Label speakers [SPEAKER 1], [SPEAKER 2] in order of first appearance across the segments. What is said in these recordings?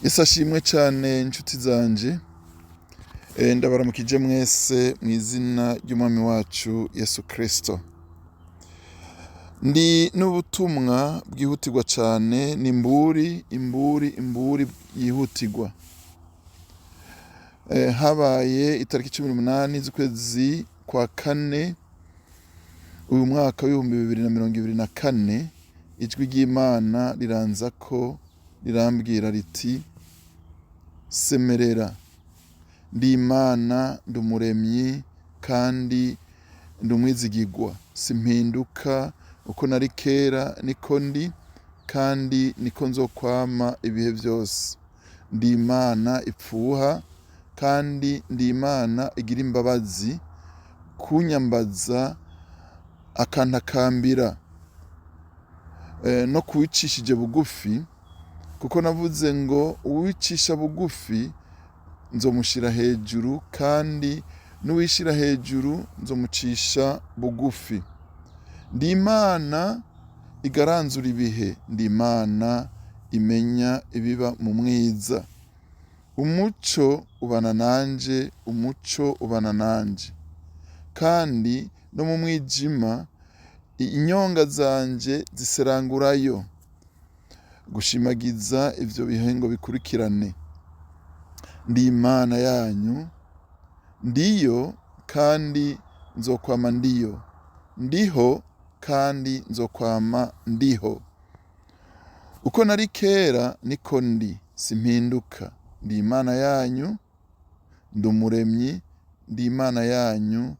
[SPEAKER 1] Yesu ashimwe cyane, inshuti zanje. Ndabaramukije mwese mu izina ry'Umwami wacu Yesu Kristo. Ndi n'ubutumwa bwihutirwa cyane, ni imburi, imburi, imburi yihutirwa. Habaye itariki 18 z'ukwezi kwa kane uyu mwaka w'2024, ijwi ry'Imana riranza ko rirambwira riti: "Semerera, ndi Imana, ndi Umuremyi kandi ndi umwizigirwa, simpinduka. Uko nari kera niko ndi, kandi niko nzokwama ibihe byose. Ndi Imana ipfuha, kandi ndi Imana igira imbabazi kunyambaza akantakambira no kuwicishije bugufi, kuko navuze ngo uwicisha bugufi nzomushyira hejuru, kandi n'uwishyira hejuru nzomucisha bugufi. Ndi Imana igaranzura ibihe, ndi Imana imenya ibiba mu mwiza. Umuco ubana nanje, umuco ubana nanje, kandi no mu mwijima inyonga zanje ziserangurayo gushimagiza ivyo bihe ngo bikurikirane. Ndi Imana yanyu, ndiyo kandi nzokwama ndiyo, ndiho kandi nzokwama ndiho. Uko nari kera niko ndi, simpinduka. Ndi Imana yanyu, ndi Umuremyi, ndi Imana yanyu,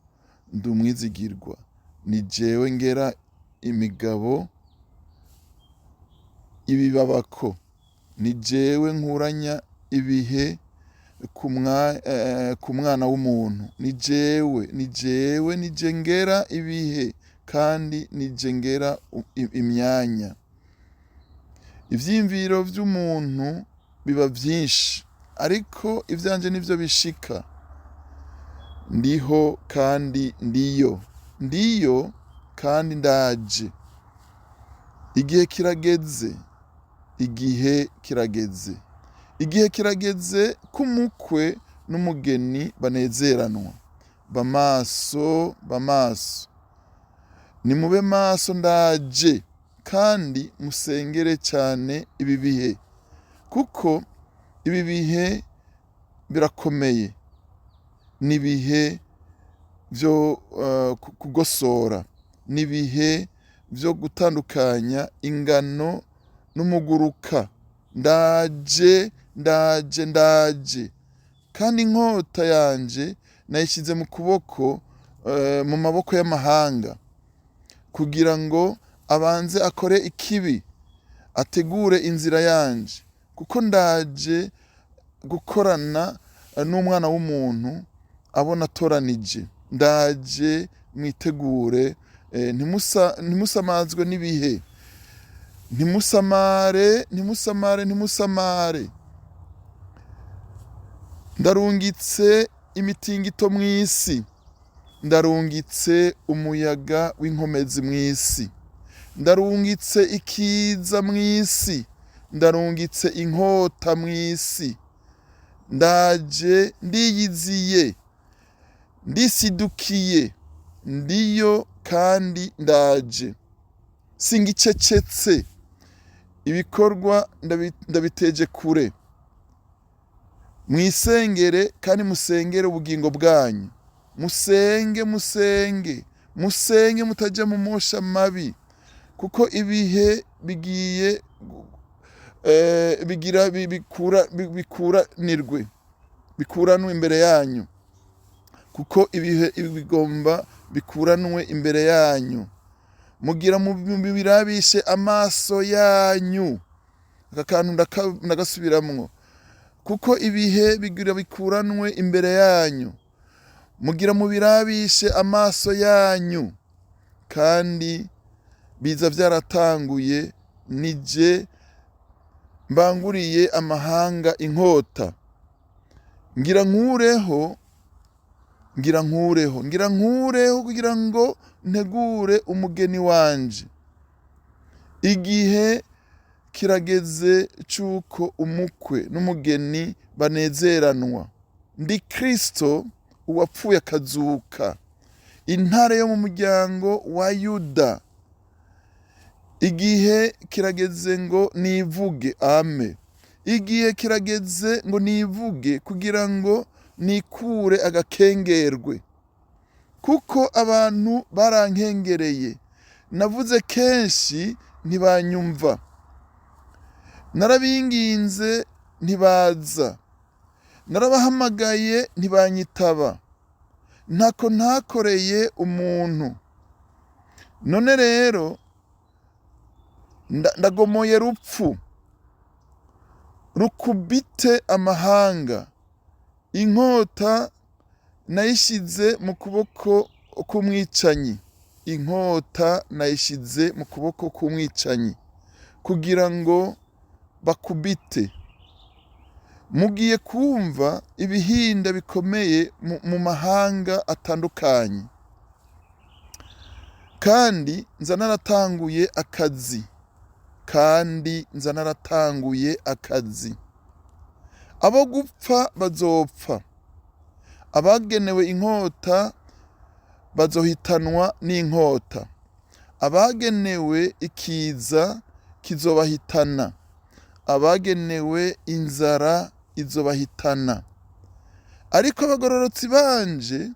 [SPEAKER 1] ndi umwizigirwa. Ni jewe ngera imigabo ibibabako, ni jewe nkuranya ibihe ku mwana w'umuntu. Ni jewe, ni jewe, ni je ngera ibihe, kandi ni je ngera imyanya. Ivyiyumviro vy'umuntu biba vyinshi, ariko ivyanje nivyo bishika. Ndiho kandi ndiyo, ndiyo kandi ndaje. Igihe kirageze, igihe kirageze, igihe kirageze ko umukwe n'umugeni banezeranwa. Bamaso, bamaso, nimube maso, ndaje, kandi musengere cyane ibi bihe, kuko ibi bihe birakomeye. Ni ibihe byo kugosora, ni ibihe byo gutandukanya ingano n'umuguruka. Ndaje, ndaje, ndaje, kandi inkota yanje nayishyize mu kuboko mu maboko y'amahanga, kugira ngo abanze akore ikibi, ategure inzira yanje, kuko ndaje gukorana n'umwana w'umuntu abona atoranije. Ndaje, mwitegure, ntimusamazwe n'ibihe, ntimusamare, ntimusamare, ntimusamare. Ndarungitse imitingito mw'isi, ndarungitse umuyaga w'inkomezi mw'isi, ndarungitse ikiza mw'isi, ndarungitse inkota mw'isi. Ndaje, ndiyiziye, ndisidukiye, ndiyo kandi ndaje, singicecetse. Ibikorwa ndabiteje kure. Mwisengere kandi musengere ubugingo bwanyu. Musenge, musenge, musenge, mutajya mu mosha mabi, kuko ibihe bigiye bigira bikuranirwe, bikuranwe imbere yanyu, kuko ibihe bigomba bikuranwe imbere yanyu. Mugira mubirabishe amaso yanyu." Aka kantu ndagasubiramwo: "Kuko ibihe bigira bikuranwe imbere yanyu, mugira mubirabishe amaso yanyu, kandi biza byaratanguye. Nije mbanguriye amahanga inkota, ngira nkureho, ngira nkureho, ngira nkureho, kugira ngo ntegure umugeni wanje." Igihe Kirageze c'uko umukwe n'umugeni banezeranwa. Ndi Kristo uwapfuye akazuka, intare yo mu muryango wa Yuda. Igihe kirageze ngo nivuge, ame. Igihe kirageze ngo nivuge kugira ngo nikure agakengerwe, kuko abantu barankengereye. Navuze kenshi ntibanyumva, narabinginze ntibaza, narabahamagaye ntibanyitaba. Ntako ntakoreye umuntu. None rero ndagomoye rupfu rukubite amahanga. Inkota nayishize mu kuboko k'umwicanyi, inkota nayishize mu kuboko k'umwicanyi kugira ngo bakubite. Mugiye kumva ibihinda bikomeye mu mahanga atandukanye, kandi nza naratanguye akazi, kandi nza naratanguye akazi. Abo gupfa bazopfa, abagenewe inkota bazohitanwa n'inkota, abagenewe ikiza kizobahitana, abagenewe inzara izobahitana. Ariko abagororotsi banje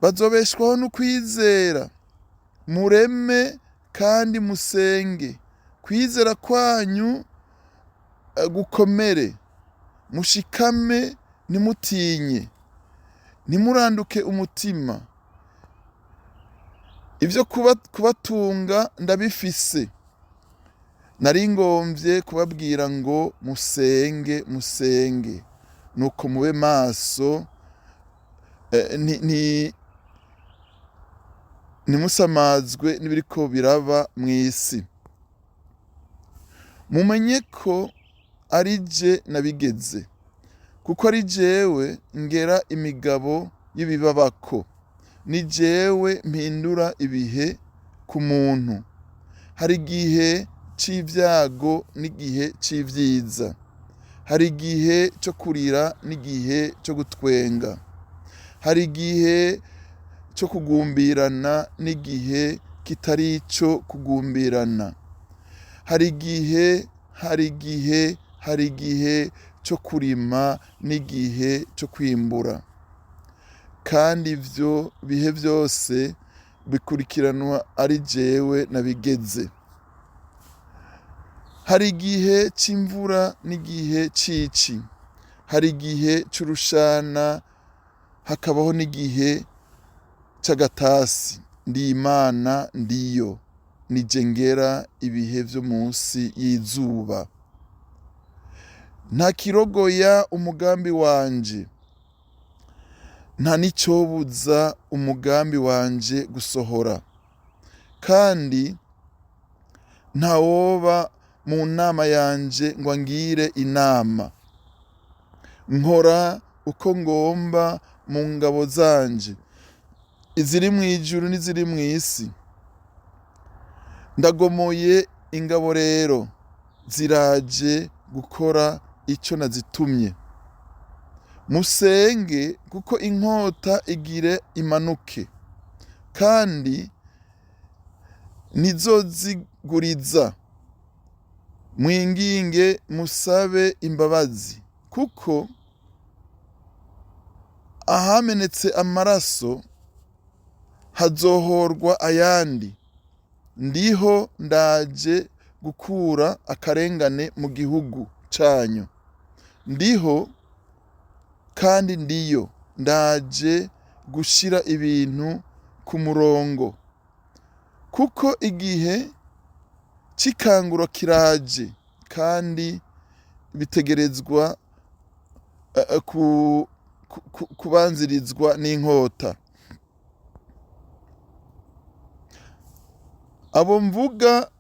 [SPEAKER 1] bazobeshwaho n'ukwizera. Mureme kandi musenge, kwizera kwanyu gukomere, mushikame ntimutinye, ntimuranduke umutima. Ibyo kubatunga ndabifise. Nari ngomvye kubabwira ngo musenge, musenge, nuko mube maso, ntimusamazwe n'ibiriko biraba mw'isi. Mumenye ko ari je nabigeze, kuko ari jewe ngera imigabo y'ibibabako, ni jewe mpindura ibihe ku muntu. Hari igihe c'ivyago n'igihe c'ivyiza, hari igihe co kurira n'igihe co gutwenga, hari igihe co kugumbirana n'igihe kitari ico kugumbirana, hari igihe, hari igihe, hari igihe co kurima n'igihe co kwimbura. Kandi ivyo bihe vyose bikurikiranwa ari jewe nabigeze. Hari igihe c'imvura n'igihe c'ici, hari igihe c'urushana hakabaho n'igihe c'agatasi. Ndi Imana ndiyo, nije ngera ibihe vyo munsi y'izuba. Nta kirogoya umugambi wanje, nta n'icobuza umugambi wanje gusohora, kandi ntawoba mu nama yanje ngo angire inama. Nkora uko ngomba mu ngabo zanje, iziri mw'ijuru n'iziri mw'isi. Ndagomoye ingabo rero, ziraje gukora ico nazitumye. Musenge kuko inkota igire imanuke, kandi ntizoziguriza. Mwinginge musabe imbabazi, kuko ahamenetse amaraso hazohorwa ayandi. Ndiho ndaje gukura akarengane mu gihugu canyu. Ndiho kandi ndiyo, ndaje gushira ibintu ku murongo, kuko igihe c'ikanguro kiraje, kandi bitegerezwa kubanzirizwa n'inkota. Abo mvuga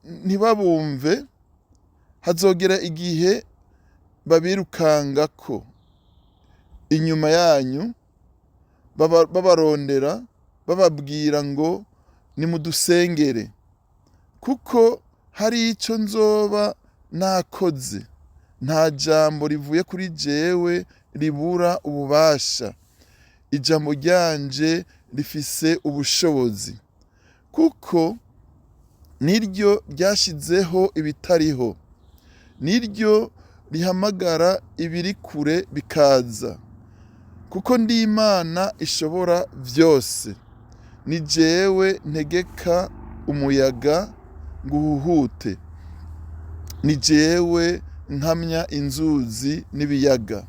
[SPEAKER 1] ntibabumve, hazogera igihe babirukangako inyuma yanyu, babarondera, bababwira ngo nimudusengere, kuko Hari ico nzoba nakoze. Nta jambo rivuye kuri jewe ribura ububasha. Ijambo ryanje rifise ubushobozi, kuko niryo ryashizeho ibitariho, niryo rihamagara ibiri kure bikaza, kuko ndi Imana ishobora vyose. Ni jewe ntegeka umuyaga ngo uhuhute, ni jewe nkamya inzuzi n'ibiyaga,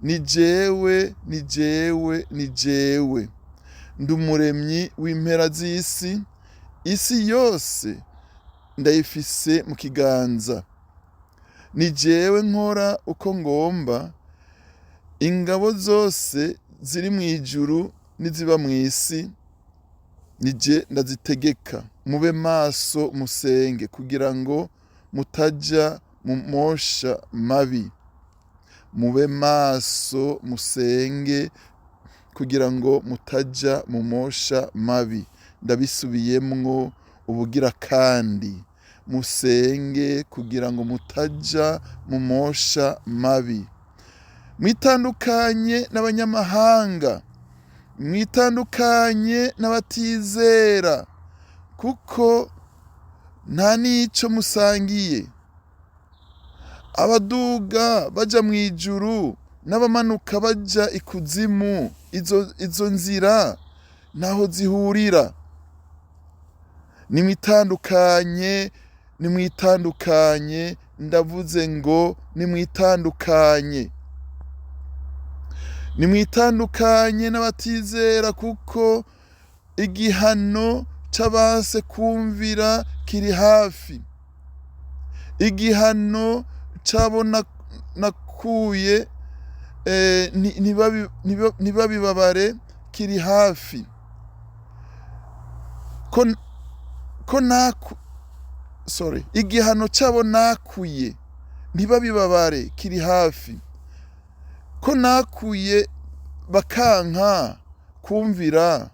[SPEAKER 1] ni jewe, ni jewe, ni jewe. Ndi umuremyi w'impera z'isi, isi yose ndayifise mu kiganza. Ni jewe nkora uko ngomba, ingabo zose ziri mw'ijuru n'iziba mw'isi nije ndazitegeka. Mube maso musenge kugira ngo mutaja mu mosha mabi. Mube maso musenge kugira ngo mutaja mu mosha mabi. Ndabisubiyemwo ubugira kandi, musenge kugira ngo mutaja mu mosha mabi. Mwitandukanye n'abanyamahanga, mwitandukanye n'abatizera, kuko nta n'ico musangiye. Abaduga baja mw'ijuru n'abamanuka baja ikuzimu, izo nzira ntaho zihurira. Nimwitandukanye, nimwitandukanye, ndavuze ngo nimwitandukanye. Nimwitandukanye n'abatizera, kuko igihano c'abase kumvira kiri hafi. Igihano c'abo nakuye ntibabibabare kiri hafi. Ko naku, sorry, igihano c'abo nakuye ntibabibabare kiri hafi. Ko nakuye bakanka kumvira,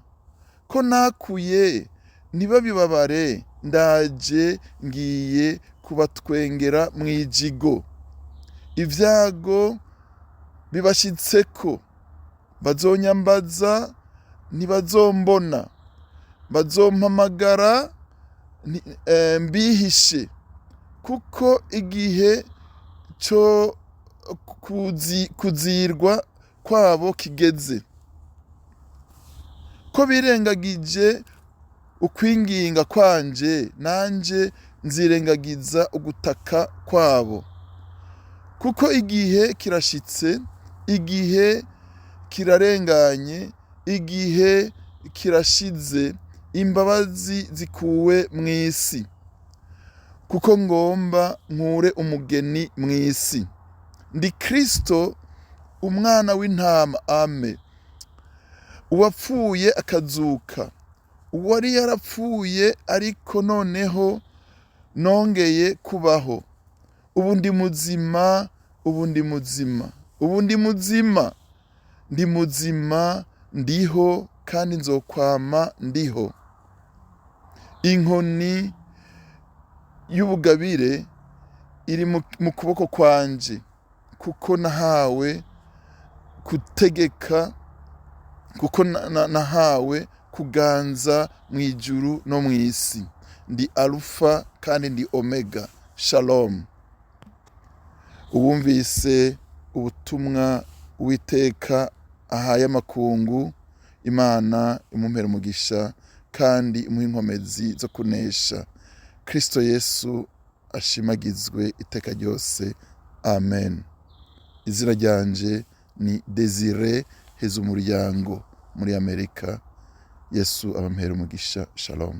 [SPEAKER 1] ko nakuye ntibabibabare, ndaje ngiye kubatwengera mw'ijigo. Ivyago bibashitseko, bazonyambaza ntibazombona, bazompamagara mbihishe, kuko igihe co kuzirwa kwabo kigeze. Ko birengagije ukwinginga kwanje, nanje nzirengagiza ugutaka kwabo. Kuko igihe kirashitse, igihe kirarenganye, igihe kirashize, imbabazi zikuwe mw'isi. Kuko ngomba nkure umugeni mw'isi. Ndi Kristo umwana w'intama, ame. Uwapfuye akazuka, uwari yarapfuye ariko noneho nongeye kubaho. Ubu ndi muzima, ubu ndi muzima, ubu ndi muzima, ndi muzima, ndiho kandi nzokwama ndiho. Inkoni y'ubugabire iri mu kuboko kwanje, kuko nahawe gutegeka, kuko nahawe kuganza mw'ijuru no mw'isi. Ndi Alufa kandi ndi Omega. Shalom. Uwumvise ubutumwa Uwiteka ahaye amakungu, Imana imumpere umugisha kandi imuhe inkomezi zo kunesha. Kristo Yesu ashimagizwe iteka ryose. Amen. Izina ryanje ni Desire Hezumuryango muri Amerika. Yesu abampere umugisha. Shalom.